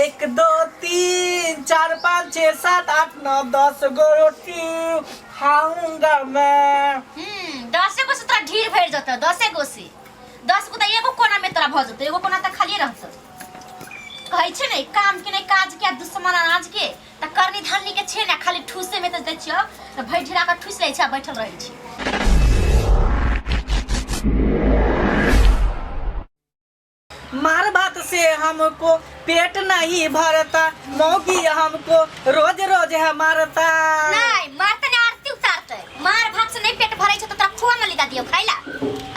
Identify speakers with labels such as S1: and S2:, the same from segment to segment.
S1: 1 2 3 4 5 6 7 8 9 10 गो रोटी खाऊंगा मैं।
S2: दसे गो से तोरा ढीर भरि जेतौ। दसे गो से 10 गो तऽ एगो कोना में तोरा भऽ जेतौ, एगो कोना तऽ खालिए रहतौ। कहै छै ने, काम के नहि काज के आ दुश्मन अनाज के। तऽ करनी धरनी के छै ने, खाली ठूसे में तऽ दै छियौ तऽ भरि ढेरा कऽ ठूसि लै छै आ बैठल रहै छै।
S1: मार भात से हमको पेट नहीं भरता, मौगी हमको रोज रोज है मारता।
S2: नहीं मारते ने आरती उतारते। मार भात से नहीं पेट भरै छै तऽ तोरा खुआ में लिदा दियौ खाइला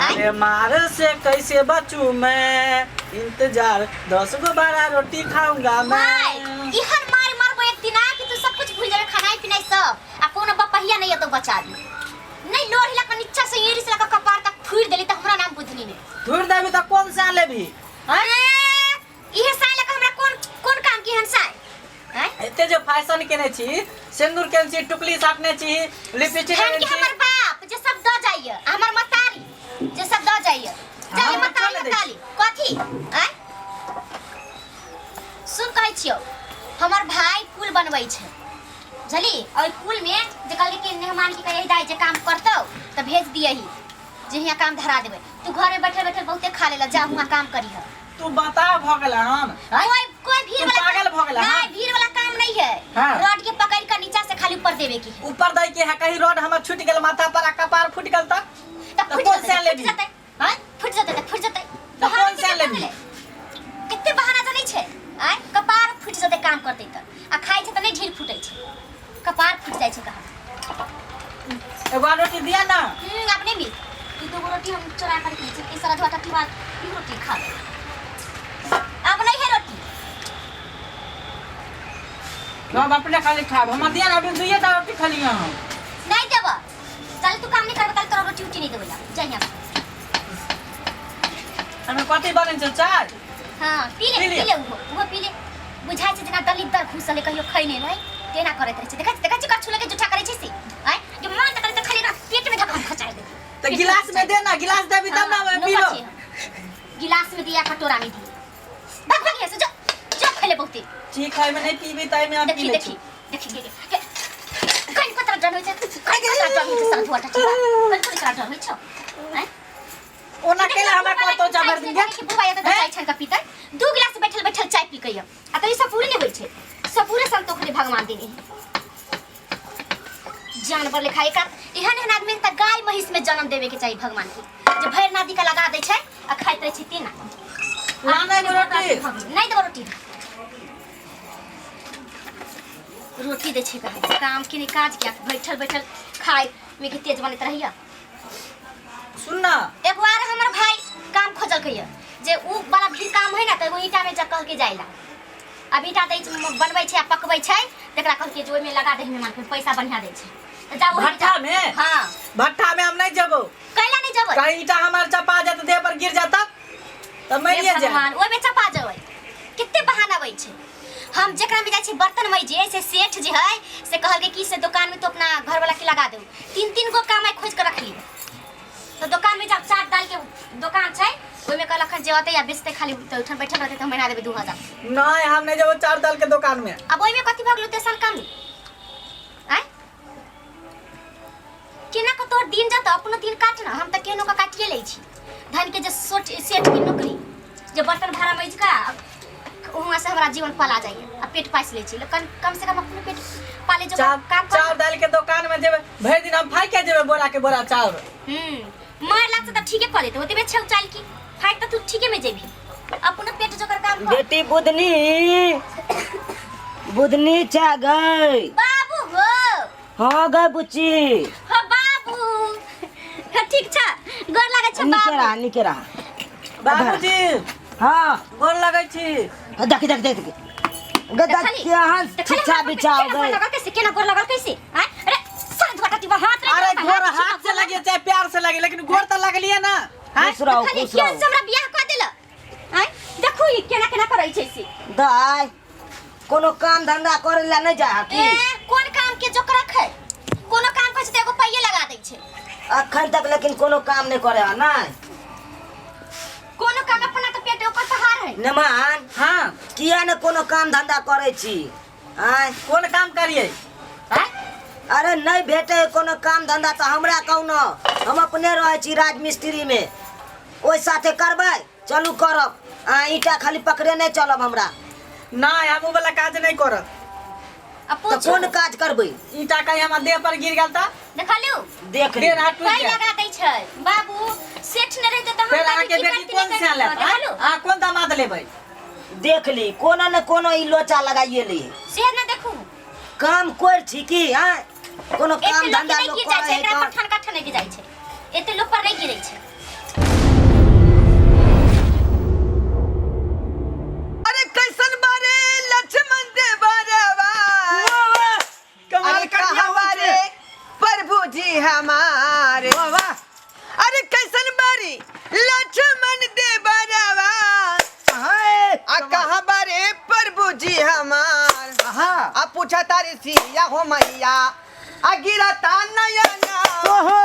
S2: आय।
S1: अरे मार से कैसे बचूं मैं, इंतजार 10 गो 12 रोटी खाऊंगा
S2: माय
S1: मैं।
S2: इहन मार मारबो एक दिन आ कि तू सब कुछ भूल जाबे, खानाई पिनाई सब, आ कोनो बपहिया नहीं एतो बचा दी। नहीं लोढ़ ला के नीचा से एड़ी से ला के कपार तक फूर देली त हमरा नाम बुधनी ने।
S1: धुर देबी तऽ कोन सा लेबी?
S2: अरे इहे साय ला के हमरा कोन कोन काम की हन साय आय?
S1: एते जे फैशन केने छी, सिंदूर केने छी, टुकली साटने छी, लिपस्टिक
S2: धन
S1: लगेने
S2: के
S1: छी।
S2: हमर बाप जे सब द जाइए आ हमर मतारी जे सब द जाइए। जाइए
S1: हम
S2: मतारी।
S1: चल दै।
S2: मतारी कथी आय? सुन, कहै छियौ, हमर भाई पुल बनबै छै, बुझली? ओहि पुल में जे कहलकै कि मेहमान के कहियै दाइ जे काम करतौ तऽ भेज दियही, जे हियाँ काम धरा देबै। तू घर में बैठल बैठल बहुते खा लेला, जा हुआँ काम करीह।
S1: तू बता भऽ गेला हन आँय?
S2: कोई कोई भीड़
S1: तू
S2: वाला
S1: पागल भऽ गेला, हाँ?
S2: नहीं, भीड़ वाला काम नहीं है।
S1: हाँ।
S2: रॉड के पकड़ कर नीचा से खाली ऊपर देवे की है।
S1: ऊपर दै के है, कहीं रोड हमर छूट गेल माथा पर आ कपार फूट गेल तऽ?
S2: तब
S1: तऽ
S2: फुट
S1: कोन
S2: जेतै
S1: से
S2: तऽ
S1: लेबही?
S2: फुट जेतै।
S1: आँय?
S2: फुट जेतै तऽ फुट जेतै।
S1: तऽ
S2: बहाना
S1: कोन से
S2: कते
S1: लेबही?
S2: भऽ गेलै? कते बहाना जनै छै आँय? कपार फुटि जेतै काम करतै तऽ, आ खाइ छै तऽ नहि ढील फुटै छै, कपार फुटि जाइ छै कहाँ।
S1: एगो आर रोटी दिया ना।
S2: आब नहि मिल। ई दूगो रोटी हम चोरा कर के छी, सारा झोटा पीवा ई रोटी खा ले। अब नहीं है रोटी।
S1: हम अपने खाली खाब, हमरा दिया ना, अभी दुइये टा रोटी खाली हम।
S2: नहीं देब। चल, तू काम नहीं करबे तल तोरा रोटी उटी नहीं देबै। जा यहाँ।
S1: हमे कथी बनै छै, चाय?
S2: हाँ, पी ले।
S1: पी ले।
S2: पी ले, उहो उहो पी ले। बुझाइ छै जेना दलित दर घुसल है, कहियो खैने नहीं, तेना करैत रहै छै। देखै छी, देखै छी, कछु लगे जूठा करै छै से आय जे मन त करै त खाली ना पेट में धक्का खचाइ दे।
S1: तऽ गिलास में दे ना, गिलास देबी तब ना
S2: हाँ,
S1: हम पीबो।
S2: नोका छी हम। गिलास में दिया, कटोरा में दिया। भाग भाग यहाँ से, जो जो खैले बहुते।
S1: ठीक है, में नहीं पीबी तै में हम पी
S2: देखी
S1: लै
S2: देखी
S1: छी।
S2: देखी के के कहीं पतरा डर होइ छै, कहीं पतरा डर होइ छै। सारा धुआ टचिबा कहीं पतरा डर होइ छै हैं?
S1: ओना केला हमरा कतौ जा भर दिन
S2: के बुढ़वा या तऽ चाय छानि कऽ पीतै। दू गिलास बैठल बैठल चाय पी कऽ आ तऽ ई सब पूरे नहि होइ छै। सब पूरे संतोख नहि भगवान देने है। जानवर लेखा एक एहन एहन आदमी तऽ गाय महिष में जन्म देवे के चाही भगवान के, जे भरि नादी के लगा दै छै आ खाइत रहै छै तेना।
S1: लाने एगो रोटी।
S2: नहीं देबो रोटी। रोटी दै छै कहाँ? काम के नहि काज के, बैठल बैठल खाय में के तेज बनैत रहैया।
S1: सुन ना।
S2: एक बार हमर भाई काम खोजलकै जे उ वाला भीड़ काम है ना, तऽ एगो ईंटा में जा कहलकै जाइला। अब ईंटा दै छै, बनबै छै आ पकबै छै, तकरा कहलकै जे ओहिमे लगा दही मेहमान के, पैसा बढ़िया दै छै, तऽ जा ओहिमे जा।
S1: भट्ठा में?
S2: हाँ।
S1: भट्ठा में हम नहीं जेबो।
S2: कैला नहीं जेबै?
S1: कहीं ईंटा हमार चपा जात, देह पर गिर जाता तऽ मरिए
S2: हे
S1: जाए।
S2: भगवान, ओहिमे चपा जेबै? कते बहाना अबै छै। हम जेकरा में जाइ छी बर्तन मजे से सेठ जे है से कहलकै कि से दुकान में तो अपना घर वाला के लगा दू। तीन तीन गो काम आइ खोज के रखली। तो दुकान में जब चाट दाल के दुकान छै, ओहिमे कहलक हन जे अतै आ बेचतै खाली, तऽ ओहिठाम बैठल रहतै तऽ हम महीना देबै 2000।
S1: नहीं, हम नहीं जेबो चाट दाल के दुकान में।
S2: अब ओहिमे कथी भऽ गेलौ तेसन कमी आँय? केना कऽ तोहर दिन जतऽ, अपनो दिन काट ना। हम तऽ केहनो कऽ काटिए लै छी। धन के जे सोच सेठ के नौकरी जे बर्तन भाड़ा मजि कऽ वहाँ से हमरा जीवन पला जाइए आ पेट पासि लै छी। कम कम से कम अपनो पेट पाले जो काम कर।
S1: चाउर दाल के दुकान में जेबे, भरि दिन हम फाइके जेबे बोरा के बोरा चाउर।
S2: मार लागছে तऽ ठीके कऽ देतै, ओतबे छौ चाल की फाइक तऽ तू ठीके में जेबही। अपनो पेट जोकर काम कर।
S3: बेटी बुधनी, बुधनी चा गई।
S2: बाबू हो।
S3: हाँ गए बुच्ची।
S2: हो बाबू, हो ठीक छ? गोर लागै छ
S3: नीके
S2: बाबू।
S3: रहा, नीके रहा।
S1: बाबूजी।
S3: हाँ।
S1: गोर लगै छी।
S3: देख देख देख देख गदा
S2: देखली?
S3: केहन
S2: देखली
S3: छिछा
S2: हमरा
S3: बिछा
S2: केना गोर
S3: गई।
S2: लगल कैसे, केना गोर लगल कैसे आँय? अरे सारा धुआ टटी हाथ रे।
S1: अरे गोर हाथ से लगी चाहे प्यार से लगी, लेकिन गोर तो लगलिए ना हाँ?
S3: खुश रहो,
S2: देखली
S3: खुश
S2: केहन
S3: रहो।
S2: से हमरा बियाह कऽ देलक आँय? देखू ई केना केना करै छै से।
S3: दाय, कोनो काम धंधा करे ला नहीं जा की?
S2: ए कोन काम के जोक रखे? कोनो काम करै छै तऽ एगो पाइये लगा दै छै।
S3: अखन तक लेकिन कोनो काम नहीं करे है ना।
S2: कोनो काम अपना तऽ पेट ओकर पहाड़ है।
S1: है।
S3: नेमान।
S1: हाँ।
S3: किया ने कोनो काम धंधा करै छी? आँय?
S1: कोन काम करिए?
S2: आँय?
S3: अरे नहीं भेटे कोनो काम धंधा तऽ हमरा कहू न, हम अपने रहै छी राजमिस्त्री में, ओहि साथे करबै? चलू करब। अहाँ ईंटा खाली पकड़े नहीं चलब हमरा।
S1: नहीं, हम उ वाला काज नहीं करब।
S2: अब
S3: तऽ
S2: पूछू।
S3: कोन काज करबै?
S1: ईंटा कहीं हमरा देह पर गिर गेल तऽ
S2: देखलियौ?
S3: देख
S1: देह हाथ टूटि
S2: कई
S1: जायत।
S2: लगा दै छै बाबू, सेठ ने रहते तऽ हम
S1: फेर
S2: तऽ
S1: अहाँके
S2: की
S1: बेटी
S2: करती
S1: कोन
S2: नहि
S1: से
S2: करती।
S1: लेत?
S2: देखलू?
S1: अहाँ कोन दामाद लेबै?
S3: देख ली, कोनो ने कोनो ई लोचा लगाइए ली।
S2: से ने देखू।
S3: काम कोइ छी की? आँय, कोनो
S2: एते
S3: काम
S2: लोक
S3: धंधा
S2: नहि
S3: लोक
S2: गिर जाइ
S3: करै
S2: छै,
S3: है
S2: एकरा पर
S3: तऽ
S2: ठनका ठनकि जाइ छै, एते लोक पर नहि गिरै छै।
S4: अरे कैसन बारे लक्ष्मण देवरवा,
S5: कमाल
S4: अरे
S5: कर दिया
S4: कहाँ बारे प्रभु जी हमारे।
S5: वाह वाह।
S4: अरे कैसन बारे लक्ष्मण देवरवा,
S5: हाय।
S4: आ कहाँ बारे प्रभु जी हमार।
S5: हाँ।
S4: आ पूछा तारी सिया हो मैया, आ गिरता नयना।
S5: ओहो।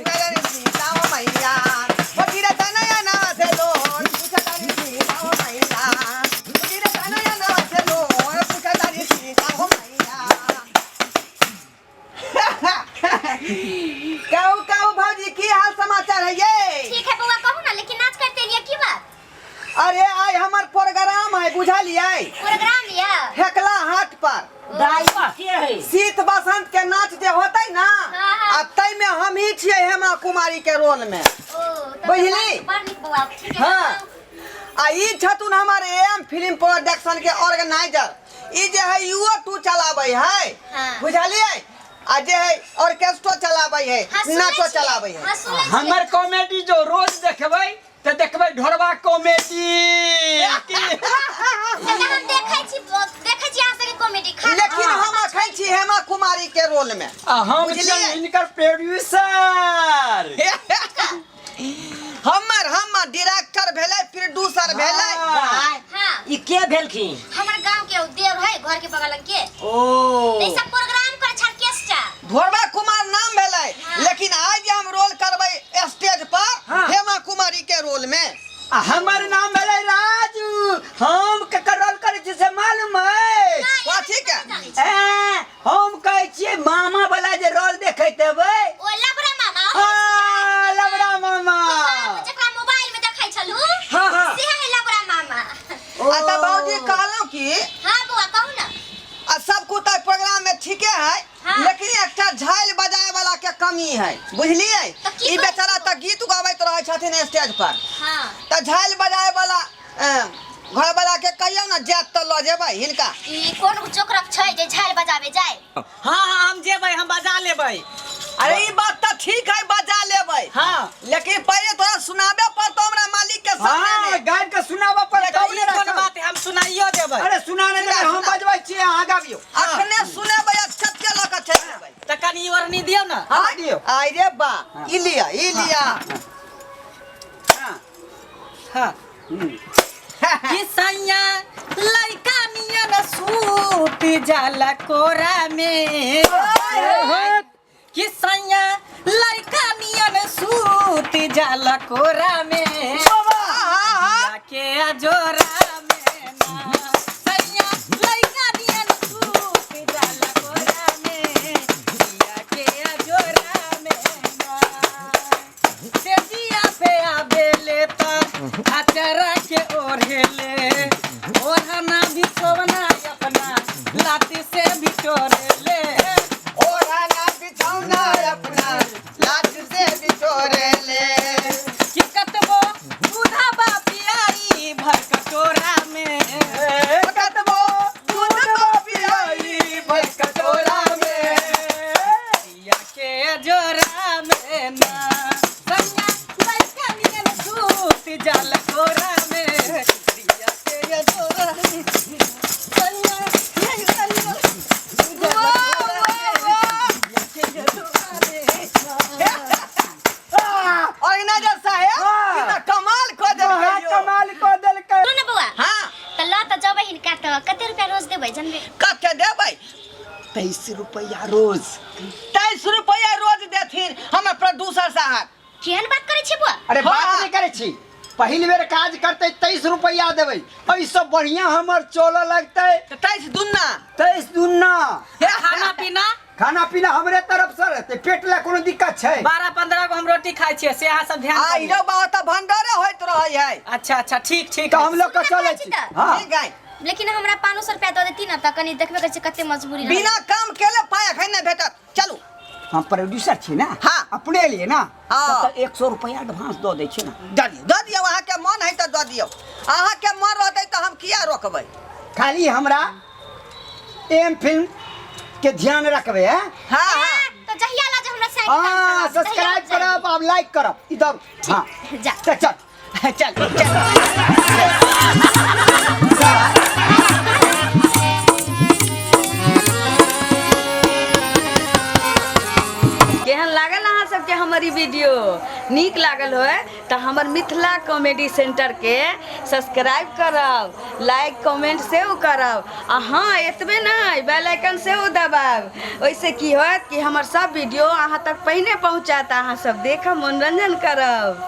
S4: मेरे सीता हो मैया, वो गिरता नयना से लोन। पूछा तारी सीता हो मैया, वो गिरता नयना से लोन। पूछा तारी सीता हो मैया। कहू कहू भौजी, की हाल समाचार है ये?
S2: ठीक है बउआ, कहू ना, लेकिन नाच करते लिए की बात?
S4: अरे आइ हमर प्रोग्राम है, बुझलियै?
S2: प्रोग्राम या
S4: हेकला हाट पर
S3: दाइ के है?
S4: शीत बसंत के नाच जे होतै ना,
S2: हाँ, हाँ।
S4: आ तै में हम ही छियै हेमा कुमारी के रोल में।
S2: ओ तब तऽ
S4: बुझली?
S2: बड़ नीक बउआ, ठीक है।
S4: हाँ।
S2: बताउ।
S4: आ ई छथुन हमर एम फिल्म प्रोडक्शन के ऑर्गेनाइजर, ई जे है यूओ टू चलाबै है।
S2: हाँ।
S4: बुझलियै? आ जे है ऑर्केस्ट्रो चलाबै है,
S2: हाँ, सुनै
S4: नाचो
S2: छियै।
S4: चलाबै है।
S2: हाँ, सुनै छियै।
S5: हमर कॉमेडी जो रोज देखबै तऽ देखबै ढोरबा कॉमेडी।
S2: से तऽ हम देखै छी, देखै छी अहाँ सबके कॉमेडी खा।
S4: लेकिन हम अखन छी हेमा कुमारी के रोल में।
S5: आ हम
S4: बुझलियै?
S5: छियै हिनकर प्रोड्यूसर।
S4: हमर हमर डायरेक्टर भेलै, प्रोड्यूसर भेलै।
S5: हाँ।
S2: हाँ।
S3: ई के भेलखिन?
S2: हमर गांव के देव है, घर के बगल के।
S3: ओ।
S2: ई सब प्रोग्राम करे छै ऑर्केस्ट्रा।
S4: ढोरबा कुमार नाम भेलै।
S2: हाँ।
S4: लेकिन आज जे हम रोल करबै स्टेज पर,
S5: हाँ।
S4: हेमा कुमारी के रोल में।
S5: आ हमर नाम भेलै राजू। हम ककर रोल करै छी से मालूम अछि?
S4: कथी के?
S5: ए, हम कहै छियै मामा वाला जे रोल देखैत हेबै।
S2: ओ लबरा मामा?
S5: हाँ, लबरा मामा।
S2: जकरा मोबाइल में देखै छलू।
S5: हाँ, हाँ।
S2: से है लबरा मामा।
S4: आ तऽ बाबूजी कहलहुँ कि
S2: हाँ बौआ, कहू ना।
S4: आ सब कुछ तऽ प्रोग्राम में ठीके है,
S2: हाँ।
S4: लेकिन एकटा झालि बजाय वाला के कमी है, बुझलियै?
S2: तऽ की
S4: ई
S2: करू?
S4: बेचारा तऽ गीत गाबैत रहै छथिन स्टेज पर।
S2: हाँ।
S4: तऽ झालि बजाय वाला घर वाला के कहियौ ने, जायत तऽ लऽ जेबै हिनका।
S2: ई कोन जोकरक छै जे झालि बजाबे जाय?
S1: हाँ हाँ, हम जेबै, हम बजा लेबै।
S4: अरे ई बात तऽ ठीक है, बजा लेबै।
S1: हाँ।
S4: लेकिन पहिले तोरा सुनाबे पड़तौ हमरा मालिक के सामने
S5: हाँ,
S4: में।
S5: गाबि के सुनाबऽ पड़तौ।
S1: तऽ ई कोन बात है, हम सुनाइयो देबै।
S5: अरे सुना नहि देबै, हम
S4: सुना।
S5: बजबै छियै, अहाँ गाबियौ।
S4: अखने सुनेबै आ छत्ते लऽ कऽ चलि जेबै।
S1: तऽ कनि ओढ़नी दियौ ने।
S5: हाँ, दियौ।
S4: आइ रे बा, ई लिअ, ई लिअ।
S5: हाँ।
S1: हाँ। कि सैया लइका नियन सूत जाला कोरा में, कि सैया लइका नियन सूत जाला कोरा में, के अजोरा में ना। सैया लइका नियन सूत जाला कोरा में, दिया के अजोरा में ना। से दिया पे आबेले त अचरा के ओढ़ेले, ओढ़ना भी सोना अपना लाती से भी चोरेले।
S4: ओढ़ना बिछौना अपना लाठ से बिछोरे ले।
S1: कि कतबो दूधबा पियाई भर कटोरा में,
S4: कतबो दूधबा पियाई भर कटोरा में,
S1: दिया के अजोरा में ना। सैया लइका नियन सूत जाल कोरा में, दिया के अजोरा में। सैया लइका नियन सूत जाल कोरा में, दिया के अजोरा में ना।
S4: ऑर्गेनाइजर साहेब,
S5: हाँ।
S4: ई तऽ कमाल कऽ देलकै
S5: हाँ,
S4: यौ।
S5: कमाल कऽ देलकै।
S2: सुनू ने बौआ।
S4: हाँ।
S2: तऽ लऽ तऽ जेबै हिनका, तऽ कते रुपया रोज देबै जनबे?
S4: कते देबै?
S5: 23 रुपैआ रोज।
S4: 23 रुपैआ रोज देथिन हमर प्रोड्यूसर साहब।
S2: केहन बात करै छी बुआ?
S5: अरे
S4: हाँ।
S5: बात नहि करै छी। पहिल बेर काज करतै 23 रुपैआ देबै। एहिसँ बढ़िया हमर चलऽ लगतै।
S4: तऽ 23 दुन्ना।
S5: 23 दुन्ना।
S1: खाना पीना?
S5: खाना पीना हमरे तरफ से रहतै, पेट ला कोनो दिक्कत छै?
S1: 12 15 गो हम रोटी खाइ छियै, से अहाँ सब ध्यान
S4: आ
S1: करियौ।
S4: यौ बाबा तऽ भंडारे होइत रहै है।
S1: अच्छा अच्छा, ठीक ठीक।
S5: तऽ हम लोग के चलै छी।
S2: तऽ।
S5: हाँ।
S4: ठीक है।
S2: लेकिन हमरा 500 रुपया दऽ देती ने तऽ कनि देखबे करै छियै कते मजबूरी रहै।
S4: बिना काम केले पाइ एखन नहि भेटत। चलू।
S5: हम प्रोड्यूसर छी ना।
S4: हाँ।
S5: अपने लिए ना।
S4: हाँ।
S5: तऽ 100 रुपया एडवांस दऽ दै छी ना।
S4: दऽ दियौ, दऽ दियौ, अहाँके मन है तऽ दऽ दियौ। अहाँके मन रहतै तऽ हम किया रोकबै?
S5: खाली हमरा एम फिल्म के ध्यान रखबै हैं।
S4: हाँ हाँ।
S2: तऽ जहिया ला जे हमरा साइकिल
S5: हाँ, सब्सक्राइब करब आब लाइक करब इधर। हाँ
S2: जा।
S5: चल चल
S4: चल चल।
S1: केहन लागल अहाँ सबके हमर ई वीडियो? नीक लागल होय तऽ हमर मिथिला कॉमेडी सेंटरके सब्सक्राइब करब, लाइक कमेंट सेहो करब आ हाँ एतबे नहि, बेल आइकन सेहो दबायब। ओहिसँ की होयत कि हमर सब वीडियो अहाँ तक पहिने पहुँचत, अहाँ सब देखब, मनोरंजन करब।